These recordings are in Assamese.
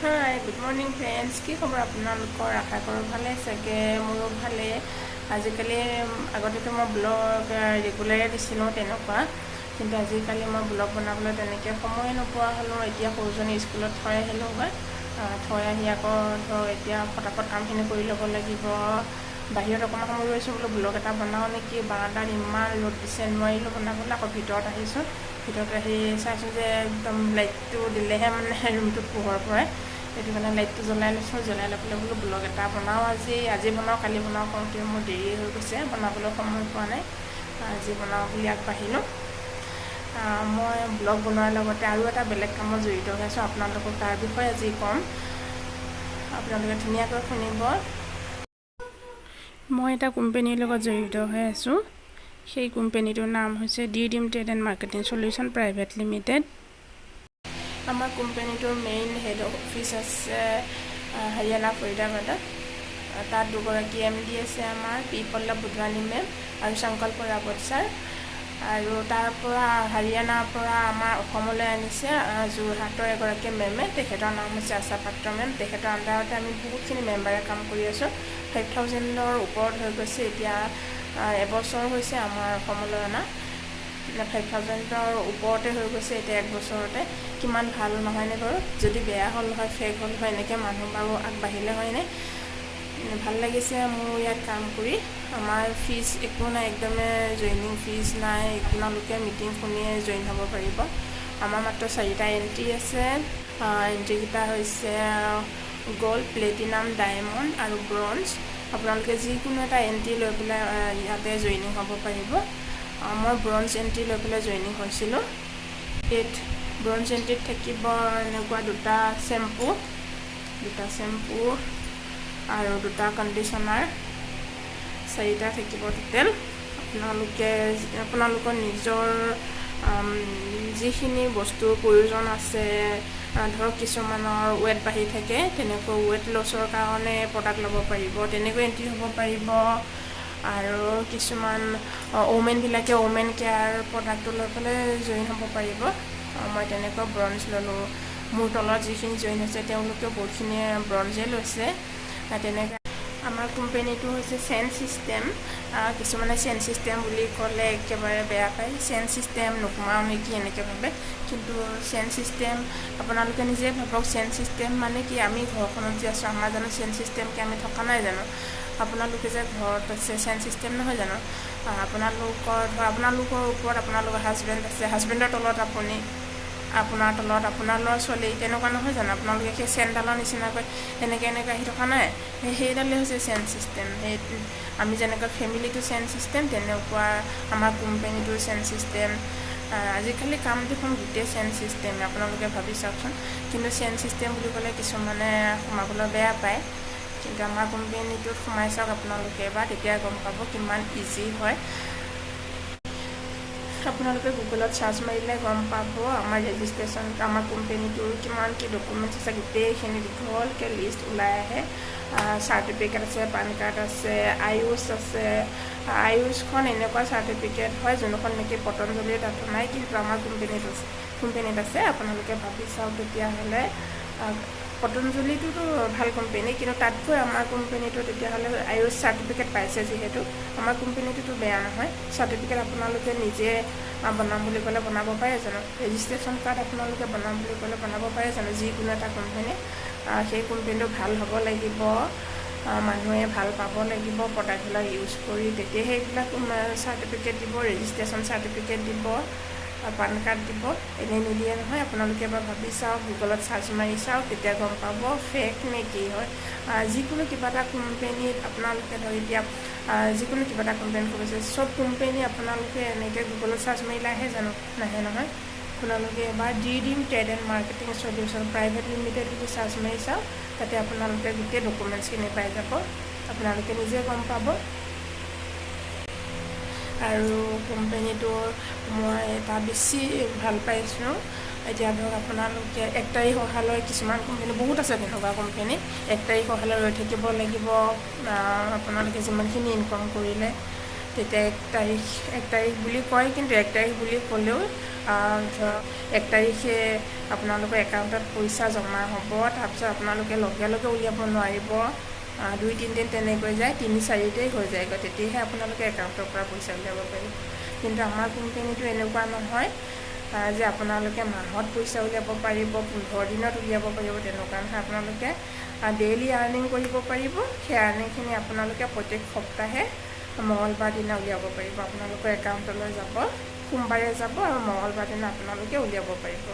হাই, গুড মৰ্ণিং ফ্ৰেণ্ডছ। কি খবৰ আপোনালোকৰ? আশা কৰোঁ ভালে চাগে। মোৰো ভালেই। আজিকালি, আগতেতো মই ব্লগ ৰেগুলাৰে দিছিলোঁ তেনেকুৱা, কিন্তু আজিকালি মই ব্লগ বনাবলৈ তেনেকৈ সময়ে নোপোৱা হ'লোঁ। এতিয়া সৰুজনী স্কুলত থৈ আহিলোঁগৈ। থৈ আহি আকৌ ধৰক এতিয়া ফটাফট কামখিনি কৰি ল'ব লাগিব। বাহিৰত অকণমান সময় ৰৈছোঁ, বোলো ব্লগ এটা বনাওঁ নেকি। বাৰাণ্ডাত ইমান ৰ'দ দিছে, নোৱাৰিলোঁ বনাবলৈ। আকৌ ভিতৰত আহিছোঁ। ভিতৰত আহি চাইছোঁ যে একদম লাইটটো দিলেহে মানে ৰুমটোত পোহৰ পৰে। সেইটো কাৰণে লাইটটো জ্বলাই লৈছোঁ। জ্বলাই লৈ পেলাই বোলো ব্লগ এটা বনাওঁ আজি। আজি বনাওঁ, কালি বনাওঁ কৰোঁতে মোৰ দেৰি হৈ গৈছে, বনাবলৈ সময় পোৱা নাই। আজি বনাওঁ বুলি আগবাঢ়িলোঁ। মই ব্লগ বনোৱাৰ লগতে আৰু এটা বেলেগ কামত জড়িত হৈ আছোঁ। আপোনালোকক তাৰ বিষয়ে আজি ক'ম, আপোনালোকে ধুনীয়াকৈ শুনিব। মই এটা কোম্পেনীৰ লগত জড়িত হৈ আছোঁ। সেই কোম্পেনীটোৰ নাম হৈছে D dream trade and marketing solution private limited. আমাৰ কোম্পেনীটোৰ মেইন হেড অফিচ আছে হাৰিয়ানা ফৰিদাবাদত। তাত দুগৰাকী এম ডি আছে আমাৰ, পি পল্লৱ বুধৱানী মেম আৰু সংকল্প ৰাৱত ছাৰ। আৰু তাৰ পৰা, হাৰিয়ানাৰ পৰা আমাৰ অসমলৈ আনিছে যোৰহাটৰ এগৰাকী মেমে। তেখেতৰ নাম হৈছে আশা পাত্ৰ মেম। তেখেতৰ আণ্ডাৰতে আমি বহুতখিনি মেম্বাৰে কাম কৰি আছোঁ। 5,000ৰ ওপৰত হৈ গৈছে। এতিয়া এবছৰ হৈছে আমাৰ অসমলৈ অনা, 5,000ৰ ওপৰতে হৈ গৈছে এতিয়া এক বছৰতে। কিমান ভাল নহয়নে বাৰু? যদি বেয়া হ'ল হয়, ফেক হ'ল হয়, এনেকৈ মানুহ বাৰু আগবাঢ়িলে হয়নে? ভাল লাগিছে মোৰ ইয়াত কাম কৰি। আমাৰ ফিজ একো নাই, একদমে জইনিং ফিজ নাই। আপোনালোকে মিটিং শুনিয়ে জইন হ'ব পাৰিব। আমাৰ মাত্ৰ চাৰিটা এণ্ট্ৰি আছে। এণ্ট্ৰিকেইটা হৈছে গ'ল্ড, প্লেটিনাম, ডায়মণ্ড আৰু ব্ৰঞ্জ। আপোনালোকে যিকোনো এটা এণ্ট্ৰি লৈ পেলাই ইয়াতে জইনিং হ'ব পাৰিব। মই ব্ৰঞ্জ এণ্ট্ৰি লৈ পেলাই জইনিং হৈছিলোঁ। এইট ব্ৰঞ্জ এণ্ট্ৰিত থাকিব এনেকুৱা দুটা শ্বেম্পু আৰু দুটা কণ্ডিশ্যনাৰ, চাৰিটা থাকিব টোটেল। আপোনালোকে আপোনালোকৰ নিজৰ যিখিনি বস্তুৰ প্ৰয়োজন আছে, ধৰক কিছুমানৰ ৱেট বাঢ়ি থাকে, তেনেকৈ ৱেট লছৰ কাৰণে প্ৰডাক্ট ল'ব পাৰিব, তেনেকৈ এণ্ট্ৰি হ'ব পাৰিব। আৰু কিছুমান ওমেনবিলাকে ওমেন কেয়াৰ প্ৰডাক্টটো লৈ পেলাই জইন হ'ব পাৰিব। মই তেনেকুৱা ব্ৰঞ্জ ল'লোঁ। মোৰ তলত যিখিনি জইন হৈছে, তেওঁলোকেও বহুতখিনিয়ে ব্ৰঞ্জেই লৈছে তেনেকৈ। আমাৰ কোম্পেনীটো হৈছে চেইন ছিষ্টেম। কিছুমানে চেইন ছিষ্টেম বুলি ক'লে একেবাৰে বেয়া পায়, চেইন ছিষ্টেম নোসোমাওঁ নেকি এনেকৈ ভাবে। কিন্তু চেইন ছিষ্টেম, আপোনালোকে নিজে ভাবক, চেইন ছিষ্টেম মানে কি? আমি ঘৰখনত যে আছোঁ, আমাৰ জানো চেইন ছিষ্টেমকৈ আমি থকা নাই জানো? আপোনালোকে যে ঘৰত আছে, চেইন ছিষ্টেম নহয় জানো? আপোনালোকৰ ধৰ আপোনালোকৰ ওপৰত আপোনালোকৰ হাজবেণ্ড আছে, হাজবেণ্ডৰ তলত আপুনি, আপোনাৰ তলত আপোনাৰ ল'ৰা ছোৱালী, তেনেকুৱা নহয় জানো? আপোনালোকে সেই চেইনডালৰ নিচিনাকৈ এনেকৈ এনেকৈ আহি থকা নাই? সেইডালেই হৈছে চেইন ছিষ্টেম। সেই আমি যেনেকৈ ফেমিলিটো চেইন ছিষ্টেম, তেনেকুৱা আমাৰ কোম্পেনীটোৰ চেইন ছিষ্টেম। আজিকালি কাম দেখোন গোটেই চেইন ছিষ্টেম, আপোনালোকে ভাবি চাওকচোন। কিন্তু চেইন ছিষ্টেম বুলি ক'লে কিছুমানে সোমাবলৈ বেয়া পায়। কিন্তু আমাৰ কোম্পেনীটোত সোমাই চাওক আপোনালোকে এবাৰ, তেতিয়া গম পাব কিমান ইজি হয়। আপোনালোকে গুগলত চাৰ্চ মাৰিলে গম পাব আমাৰ ৰেজিষ্ট্ৰেশ্যন, আমাৰ কোম্পেনীটোৰ কিমান কি ডকুমেণ্টছ আছে, গোটেইখিনি দীঘলকৈ লিষ্ট ওলাই আহে। চাৰ্টিফিকেট আছে, পান কাৰ্ড আছে, আয়ুষ আছে। আয়ুষখন এনেকুৱা চাৰ্টিফিকেট হয় যোনখন নেকি পতঞ্জলিৰ তাতো নাই, কিন্তু আমাৰ কোম্পেনীত আছে। আপোনালোকে ভাবি চাওক তেতিয়াহ'লে, পতঞ্জলিটোতো ভাল কোম্পেনী, কিন্তু তাতকৈ আমাৰ কোম্পেনীটো তেতিয়াহ'লে আয়ুষ চাৰ্টিফিকেট পাইছে যিহেতু, আমাৰ কোম্পেনীটোতো বেয়া নহয়। চাৰ্টিফিকেট আপোনালোকে নিজে বনাম বুলি ক'লে বনাব পাৰে জানো? ৰেজিষ্ট্ৰেশ্যন কাৰ্ড আপোনালোকে বনাম বুলি ক'লে বনাব পাৰে জানো? যিকোনো এটা কোম্পেনী, সেই কোম্পেনীটো ভাল হ'ব লাগিব, মানুহে ভাল পাব লাগিব প্ৰডাক্টবিলাক ইউজ কৰি, তেতিয়াহে সেইবিলাক চাৰ্টিফিকেট দিব, ৰেজিষ্ট্ৰেশ্যন চাৰ্টিফিকেট দিব, পান কাৰ্ড দিব। এনেই নিদিয়ে নহয়। আপোনালোকে এবাৰ ভাবি চাওক, গুগলত চাৰ্চ মাৰি চাওক, তেতিয়া গম পাব ফেক নে কি হয়। যিকোনো কিবা এটা কোম্পেনীত আপোনালোকে ধৰি এতিয়া যিকোনো কিবা এটা কোম্পেনীত কৈছে, চব কোম্পেনী আপোনালোকে এনেকৈ গুগলত চাৰ্চ মাৰিলে আহে জানো? নাহে নহয়। আপোনালোকে এবাৰ D dream trade and marketing solution private limited বুলি চাৰ্চ মাৰি চাওক। তাতে আপোনালোকে গোটেই ডকুমেণ্টছখিনি পাই যাব, আপোনালোকে নিজে গম পাব। আৰু কোম্পেনীটোৰ মই এটা বেছি ভাল পাইছোঁ। এতিয়া ধৰক আপোনালোকে 1 তাৰিখ অহালৈ, কিছুমান কোম্পেনী বহুত আছে তেনেকুৱা কোম্পেনী, 1 তাৰিখ অহালৈ ৰৈ থাকিব লাগিব। আপোনালোকে যিমানখিনি ইনকম কৰিলে তেতিয়া 1 তাৰিখ, 1 তাৰিখ বুলি কয়, কিন্তু 1 তাৰিখ বুলি ক'লেও ধৰক 1 তাৰিখে আপোনালোকৰ একাউণ্টত পইচা জমা হ'ব, তাৰপিছত আপোনালোকে লগে লগে উলিয়াব নোৱাৰিব, 2-3 দিন তেনেকৈ যায়, 3-4 হৈ যায়গৈ, তেতিয়াহে আপোনালোকে একাউণ্টৰ পৰা পইচা উলিয়াব পাৰিব। কিন্তু আমাৰ কোম্পেনীটো এনেকুৱা নহয় যে আপোনালোকে মাহত পইচা উলিয়াব পাৰিব, 15 দিনত উলিয়াব পাৰিব, তেনেকুৱা নহয়। আপোনালোকে ডেইলি আৰ্নিং কৰিব পাৰিব, সেই আৰ্নিংখিনি আপোনালোকে প্ৰত্যেক সপ্তাহে মঙলবাৰ দিনা উলিয়াব পাৰিব। আপোনালোকৰ একাউণ্টলৈ যাব, সোমবাৰে যাব আৰু মঙলবাৰ দিনা আপোনালোকে উলিয়াব পাৰিব।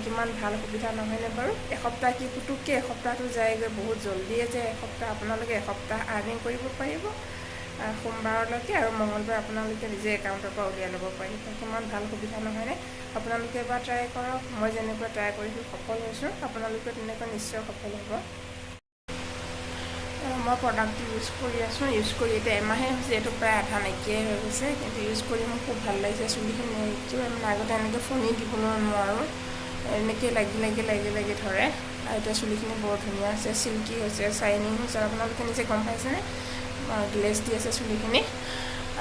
কিমান ভাল সুবিধা নহয়নে বাৰু? এসপ্তাহ কি পুতুককৈ এসপ্তাহটো যায়গৈ, বহুত জল্দিয়ে যায় এসপ্তাহ। আপোনালোকে এসপ্তাহ আৰ্নিং কৰিব পাৰিব সোমবাৰলৈকে আৰু মঙলবাৰ আপোনালোকে নিজে একাউণ্টৰ পৰা উলিয়াই ল'ব পাৰিব। কিমান ভাল সুবিধা নহয়নে? আপোনালোকে এবাৰ ট্ৰাই কৰক। মই যেনেকৈ ট্ৰাই কৰিছোঁ সফল হৈছোঁ, আপোনালোকেও তেনেকৈ নিশ্চয় সফল হ'ব। মই প্ৰডাক্টটো ইউজ কৰি আছোঁ, ইউজ কৰি এতিয়া এমাহে হৈছে, এইটো প্ৰায় আধা নাইকিয়াই হৈ গৈছে, কিন্তু ইউজ কৰি মোৰ খুব ভাল লাগিছে। চুলিখিনি এতিয়াও মানে আগতে এনেকৈ ফণি দিবলৈ নোৱাৰোঁ, এনেকৈ লাগি লাগি লাগি লাগি ধৰে, আৰু এতিয়া চুলিখিনি বৰ ধুনীয়া হৈছে, চিল্কি হৈছে, শ্বাইনিং হৈছে। আপোনালোকে নিজে গম পাইছেনে? গ্লেজ দি আছে চুলিখিনি।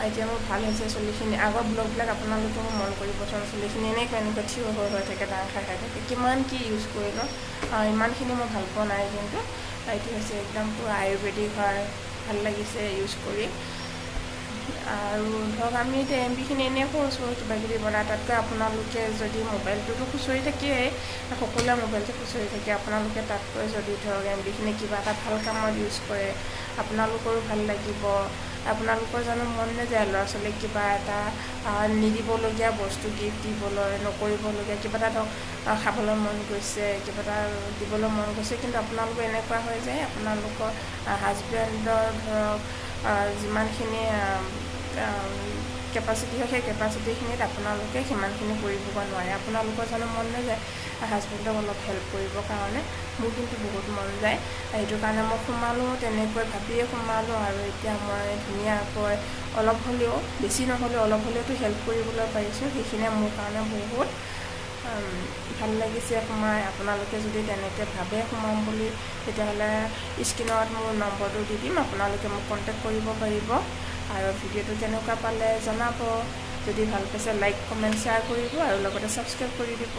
এতিয়া মোৰ ভাল হৈছে চুলিখিনি। আগৰ ব্লগবিলাক আপোনালোকে মোৰ মন কৰিবচোন, চুলিখিনি এনেকুৱা এনেকুৱা থিয় হৈ হৈ থাকে, দাং খাই খাই থাকে। কিমান কি ইউজ কৰিলোঁ, ইমানখিনি মই ভাল পোৱা নাই, কিন্তু এইটো হৈছে একদম পূৰা আয়ুৰ্বেদিক হয়, ভাল লাগিছে ইউজ কৰি। আৰু ধৰক আমি এতিয়া এমবিখিনি এনেই খৰচ কৰোঁ কিবা কিবি বনাই, তাতকৈ আপোনালোকে যদি মোবাইলটোতো খুচৰি থাকেই, সকলোৱে মোবাইলটো খুচৰি থাকে, আপোনালোকে তাতকৈ যদি ধৰক এমবিখিনি কিবা এটা ভাল কামত ইউজ কৰে, আপোনালোকৰো ভাল লাগিব। আপোনালোকৰ জানো মন নাযায় ল'ৰা ছোৱালীক কিবা এটা নিদিবলগীয়া বস্তু গিফ্ট দিবলৈ, নকৰিবলগীয়া কিবা এটা ধৰক খাবলৈ মন গৈছে, কিবা এটা দিবলৈ মন গৈছে, কিন্তু আপোনালোকৰ এনেকুৱা হৈ যায় আপোনালোকৰ হাজবেণ্ডৰ ধৰক যিমানখিনি কেপাচিটি হয়, সেই কেপাচিটিখিনিত আপোনালোকে সিমানখিনি কৰিবগৈ নোৱাৰে। আপোনালোকৰ জানো মন নাযায় হাজবেণ্ডক অলপ হেল্প কৰিবৰ কাৰণে? মোৰ কিন্তু বহুত মন যায়। সেইটো কাৰণে মই সোমালোঁ, তেনেকৈ ভাবিয়ে সোমালোঁ। আৰু এতিয়া মই ধুনীয়াকৈ অলপ হ'লেও, বেছি নহ'লেও অলপ হ'লেওতো হেল্প কৰিবলৈ পাৰিছোঁ, সেইখিনিয়ে মোৰ কাৰণে বহুত ভাল লাগিছে সোমাই। আপোনালোকে যদি তেনেকৈ ভাবে সোমাম বুলি, তেতিয়াহ'লে স্ক্ৰীণত মোৰ নম্বৰটো দি দিম, আপোনালোকে মোক কণ্টেক্ট কৰিব পাৰিব। আৰু ভিডিঅ'টো কেনেকুৱা পালে জনাব, যদি ভাল পাইছে লাইক, কমেণ্ট, শ্বেয়াৰ কৰিব আৰু লগতে ছাবস্ক্ৰাইব কৰি দিব।